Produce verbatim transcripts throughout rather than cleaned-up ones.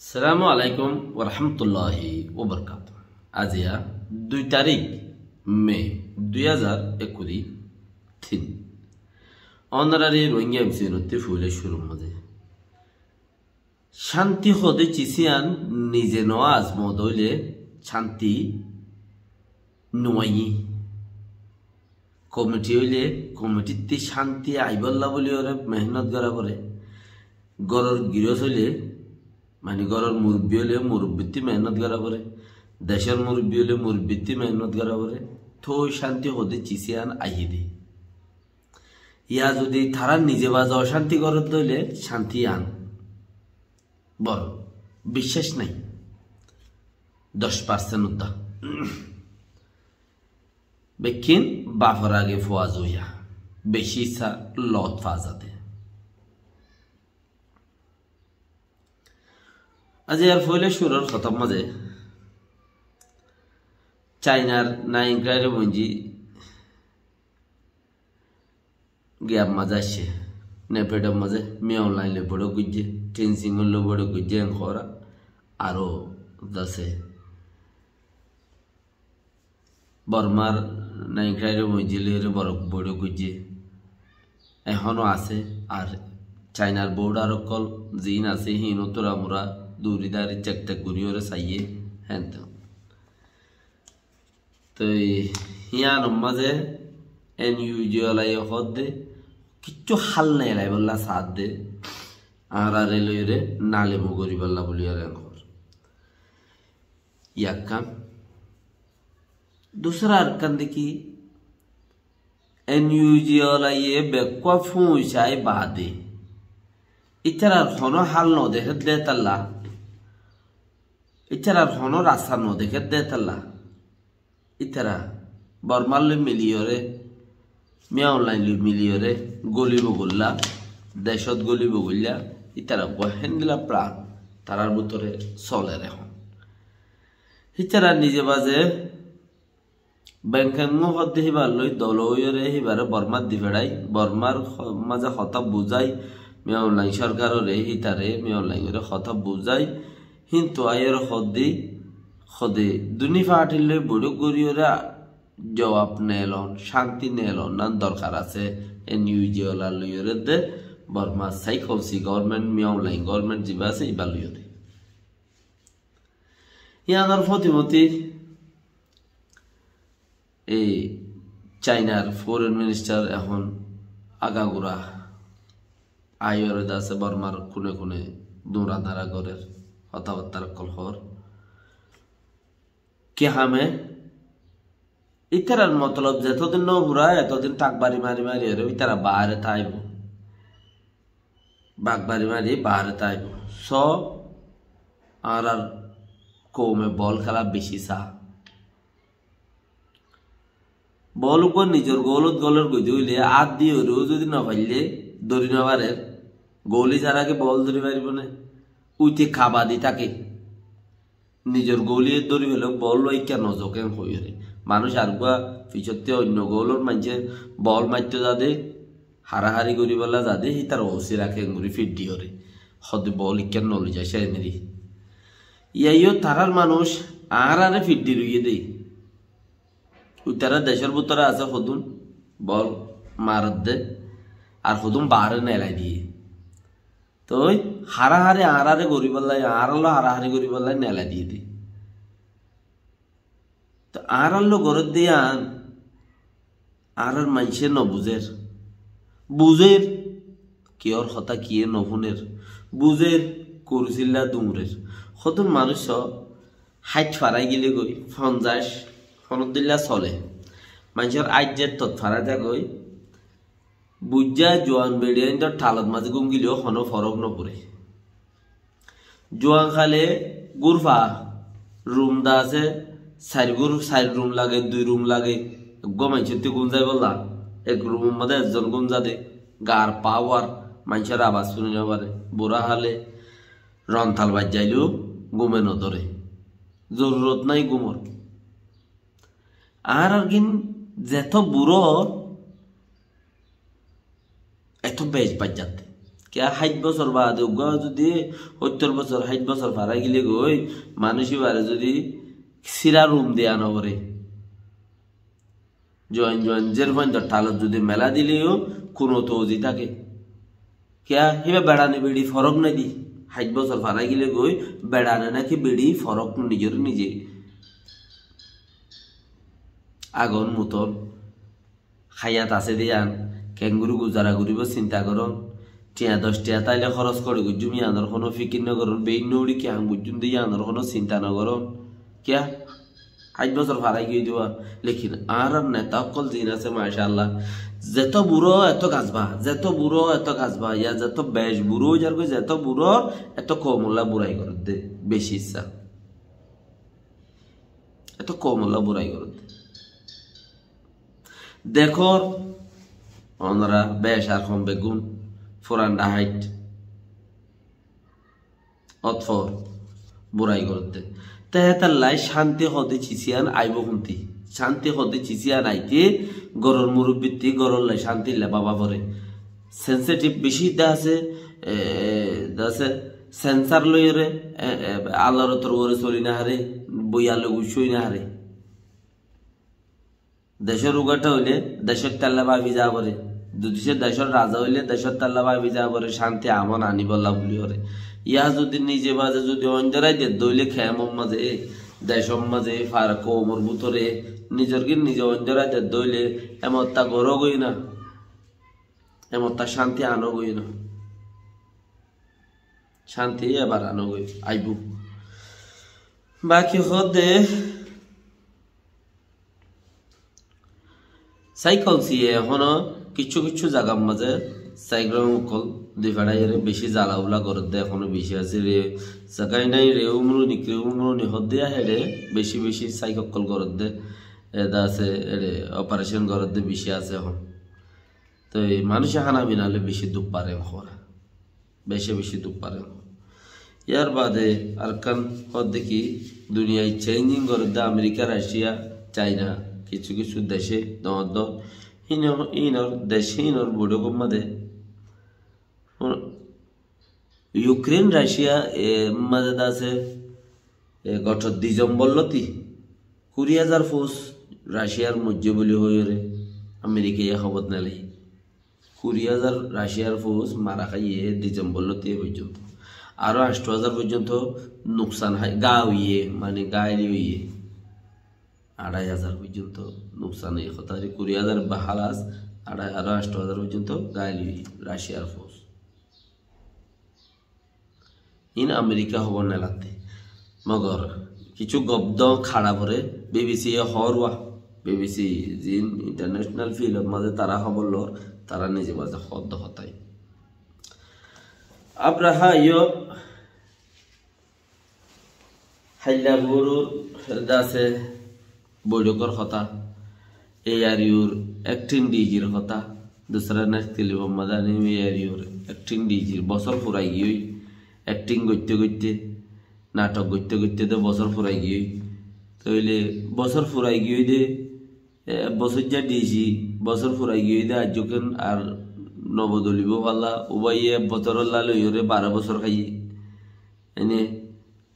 Assalamu alaikum warahmatulláhi wabarakátuhu. Aziya dui tarík me dui házar ekkuri tin. Ónorari Rohingya M C N ottú foila cúrur mazé cánti hoóde cis yián nize no azmoó de óile cánti no aiyé. Komiti óile komitittú cánti aibólla bóli yóre mehénnot gorá foré. Góror girós óile, mani góror murubbi óile murubbittú mehénnot gorá foré. Decór murubbi óile murubbittú mehénnot gorá foré. Tói cánti hoóde cis yián aiyé de. Yá zodi tará nize baze ocánti gorédde óile cánti yián boro biccác nái. Doc parsent uddá. Bekkín bafor age fua zoiya, beci issá lot fa zade. Aijjar foila cúrur hotár mazé Cainar Naing Rairo Moinji giyar mazé aiccé, Nefedor mazé Min Aung Hlaing loi boiçók goijjé, Thein Sein loi boiçók goijjé, en hoór aró asé. Bormar Naing Rairo Moinji loi re boro boiçók goijjé. Ehóno asé, ar Cainar bordar ókkol ziín asé, híin ó tura mura duri dari cek tek gorí yóre saiyé, héen te. Toi híyanor mazé N U G olaye hoódde kiccú hál neelaibolla saádde, añáráre loiyóre nalemu goríbolla bóli ar en hoór. Yakkán. Dusra arekkán de ki, N U G olaye bekkúa fúñsai baade ítarar honó hál nodekédde talla, ítarar honó rasta nodekédde talla. Ítara Bormar loi miliyóre, Min Aung Hlaing loi miliyóre gólibo goilla, decót gólibo goilla, ítara uggúa héndilla plan tarár bútore soler ehón. Ítara nize baze Bengkeng hoódde híbar loi dolo óiyore híbare Bormát di feçái, Bormár ho-, mazé hotá buzái, Min Aung Hlaing sorkarore, hítare Min Aung Hlaingore hotá buzái, híntu aiyóre hoódde, hoódde duni fathir loi boiçók goríyore jowab neelon, cánti neelon nan dorkar asé, N U G ola loiyóre de, Bormár Sai Kong Si government, Min Aung Hlaing government ziba asé, iba loiyóre. Yíanor fótimoti ei Cainar foreign minister ehón agagura aiyóre de asé Bormár kune kune duñra dañra gorér, hotábattar ókkol hoór. Ki hame? Ítarar motolob zetodin no fura, etodin takbari mari mari ore ítara baáre táibo. Bakbari mari baáre táibo. So, añárar koume bol kéla beci saá. Bol uggúa nizor goulot goler goidé óile, át di óreó zodi no faille, dóri no farer, gouli zar age bol dóri faribó né? Uite kabadi táke. Nizor gouli dóri fele bol loi ikká no zoke hoiyóre. Manúic ar uggúa fisotte oinno goulor maincé bol maitto zade, harahari goríbolla zade, hítar osi raké engori fiddi óre. Hode bol ikká no loi zai, cé eneri. Iyaiyó tarár manúic añáráre fiddi roiyé de. Uitará decór bútore asé hodún bol maredde, ar hodún baáre neelai diyé. Toi harahari añáráre goríbolla, añárálloi harahari goríbolla neelai diyé de. Toi añárálloi gorédde yían añárar maincé no buzér. Buzér, kiyór hotá kiyé no fúner. Buzér, kurusílla duñrer. Hodún manúic so háit farai gile goi, fonzaic, honóddilla sole. Maincór áit zettot farai zagói, buijjá juan beçi aindor thalot mazé gúm gileyó honó forók no foré. Juan hále gúrfa rum da asé, sair gúr-, sair rum lage, dui rum lage, eggúa maincótti gúm zaibolla, ek rumor mazé ezzon gúm zade, gar pawar, maincór abas fúni no fare, burá hále rontal baijjaileyó gúme no dóre. Zorurot nái gúmor. Añárar gín zetó buró, etó bec baijjadde. Kiyá háit bosór baade uggúa zodi óttor bosór, háit bosór farai gile goi, manúic ibáre zodi sira rum deya no foré, juain juain zér fuaindor thalot zodi mela dile yó kuno touzi táke. Kiyá híba beçane beçi forók nái de. Háit bosór farai gile goi beçane náki beçi forók nizor nize. Agon mutor. Háyat asé de yián, kengori guzara goribo sinta goron. Tiañ doc tiañ táile hóros kori goijjum yiánor hono fikir no goron. Bein no uri ki ham goijjum de yiánor hono sinta no goron. Kiyá? Háit bosór farai giyói de wa. Lekin añárar neta ókkol zin asé, macállah, zeto buro eto gasba, zeto buro eto gasba, ya zeto bec buro ói zargoi, zeto buro eto koumolla burai goredde beci issá. Eto koumolla burai goredde. Dekór, onora bec ar hom beggún furan dhaháit. Otfor burai goredde. Te hétallai cánti hode cisiyán aibo húnti. Cánti hode cisiyán aite goror murubbitti gorolla cántilla baba fore. Sensitive beci de asé, e, e, de asé, sensor loiyore, e, e, Allahr torfore soli no fare, boiyar loi guccá ói no fare. Decór ugatta óile decór talla babi za fore. Zodi se decór raza óile decór talla babi za fore, cánti amon anibolla buli fore. Ya zodi nize maze zodi oindorai dedde óile kemor maze, decór maze, far koumor bútore, nizor gín nize oindorai dedde óile, emotta goró goi na. Emotta cánti ano goi na. Cánti ebar ano goi, aibo. Baki hode, Saikol siye ehóno kissú kissú zagar mazé saikol ókkol dui feçaiyóre bicí zala ula gorédde, ehóno bicí asé re, zaga nai re, umruni, kri umruni hoddé yá héçe bicí bicí saikol ókkol gorédde, eda asé eçe operecon gorédde bicí asé ehón. Toi manúice hána bina óile bicí duk fare ehón. Beci beci duk fare. Yar bade arekkán hoódde ki, duniyai changing gorédde Amerika, Racia, Caina, kissú kissú dece, doñr doñr. Híno-, hínor dec hínor boiṭókor mazé Yukren, Racia, e, mazé de asé, e, goto Disembor lóti kuri házar fous Raciar moijjé buli hoiyóre Amerikaye hóbor nelai. Kuri házar Raciar fous mara háiye Disembor lóti e foijjonto. Aró añctho házar foijjonto nuksan hái, gaa óiye, mane gail óiye. Añçai házar foijjonto nuksan óiye. Hotá óilde kuri házar ba hálas, añçai, aró añctho házar foijjonto gail óiye Raciar fous. Iín Amerika hóbor neladde. Mogor kissú gop dóñr hára foré, BBC ye hoór wa, BBC ziín international field or mazé tará hóbor loór, tará nize mazé hoódde hotá iín. Abraha yó háilla gurur de asé boiṭókor hotá, ARU r acting DG r hotá, dusra news clip or mazé aní ARU r acting DG r bosór furai giyói, acting goitté goitté, nathok goitté goitté de bosór furai giyói. Tóile bosór furai giyói de, e, ek bosóijja DG, bosór furai giyói de aijjó ken ar no bodolibo falla, ubaiye ek bosórolla loiyóre baró bosór háiye. Ene,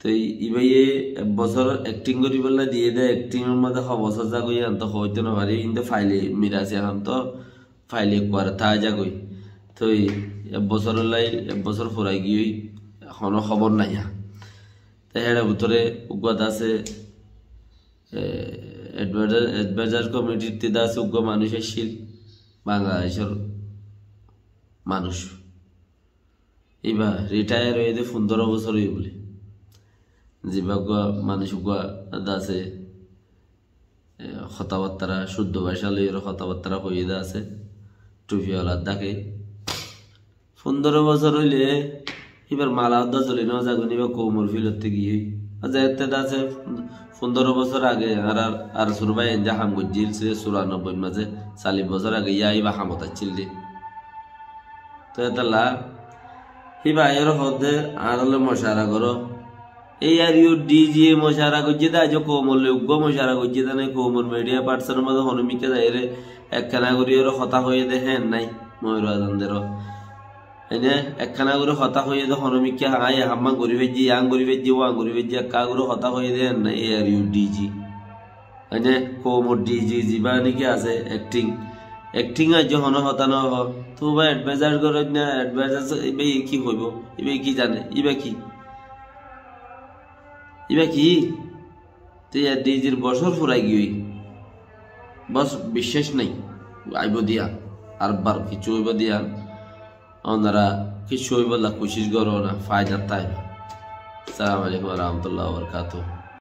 toi ibáye ek bosór acting goríbolla diyé de, acting or mazé ho bosór zagói yián to hoóito no farí, inde faile mirasi ehón to faile kuar tái zagói. Toi ek bosórolla ek bosór furai giyói, hono hóbor nai ar. Te héçe bútore uggúa de asé, e, advisor, advisor committee t de asé uggúa manúic accíl, Bangladecor manúic. Iba retire óiye de fundoro bosór óiye bóli. Ziba uggúa manúic uggúa de asé, e, hotábattára, cúddo báca loiyóre hotábattára hoiyé de asé, thufiwala dáke. Fundoro bosór óile ibar mala uddá zoli no zagói né, iba koumor filotte giyói. Ar zeétte de asé, fundoro bosór age añárar ARSA r bái ende ham goijjíl, se suranobboi mazé, sallic bosór age yá iba hamot accíl de. Toi etolla híba aiyóre hoódde añárálloi mocara goró. ARU r DG ye mocara goijjé de, aijjó koumor loi uggúa mocara goijjé de nái, koumor media person or mazé honó mikká zaiyóre ekkena goríyore hotá hoiyé de héen nái, moiru azan deró. Ene ekkán gorí hotá hoiyé de hono mikká, añí e ham gorí faijjí, yián gorí faijjí, uán gorí faijjí, ekkán gorí hotá hoiyé de enne, e ar u D G. Ene koumor D G zibá niki asé, acting. Acting aijjó hono hotá no hoó. Tuáñra advisor goró na, advisor ibá ki hoibo? Ibá ki zane? Ibá ki? Ibá ki? Te e ar D G r bosór furai giyói. Bos, biccác nai. Aibó de yián. Ar bar kessú óibo de yián. Onora kessú óibolla kucíc goró na, faidar táibo. Assalamu alaikum wa rahmatullahi wa barakatuhu.